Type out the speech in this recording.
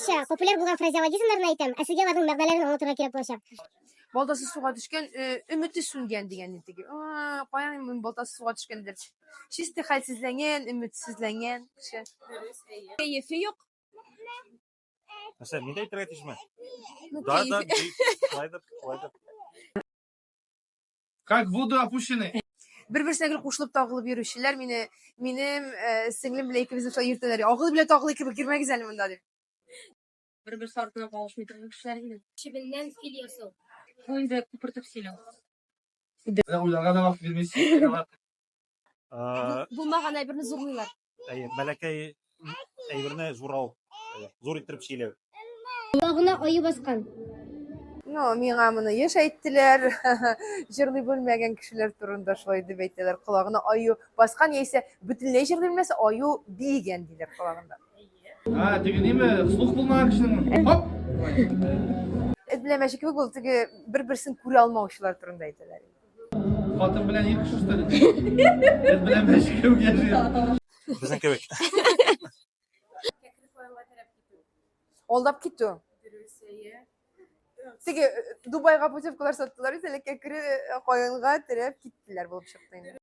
татарча популяр булган фразеологизмнарны әйтәм, ә сезгә аларның мәгънәләрен аңлатырга кирәк булачак. Балтасы суга төшкән, э, өмете сүнгән дигән теге. А, Каян инде балтасы суга төшкәндер. Чисто хәлсезләнгән, өметсезләнгән кеше. Кәефе юк. Нәрсә, мин дә әйтергә тиешме? Ну, Да, да, кәефе. шулайдыр, шулайдыр. Как в воду опущены. Бер-берсенә гел кушылып тагылып йөрүчеләр мине минем э, сеңлем белән икебезне шулай йөртәләр. Агыл белән тагылы кебек йөрмәгез әле монда дип. Бер-берсе артыннан калышмый торган кешеләр инде. Чебеннән фил ясау. Бу инде күпертеп сөйләү. Уйларга да вакыт бирмисез. Э, Булмаган әйберне зурлыйлар. Әйе, бәләкәй әйберне зурау, әйе, зур иттереп сөйләү. Колагына аю баскан. Ну, миңа моны еш әйттеләр. Җырлый белмәгән кешеләр турында шулай дип әйтәләр. Колагына аю баскан яисә бөтенләй җырлый белмәсә, аю биегән диләр колагында. А, теге неме, слух булмаган кешенең. Хоп! Эт белән мәче кебек ул теге бер-берсен күрә алмаучылар турында әйтәләр. Хатын белән ир кеше что ли? Эт белән мәче кебек яши. Безнең кебек. Алдап китү. Теге э, Дубайга путевкалар саттылар бит әле, кәкре э, каенга терәп киттеләр булып чыкты инде.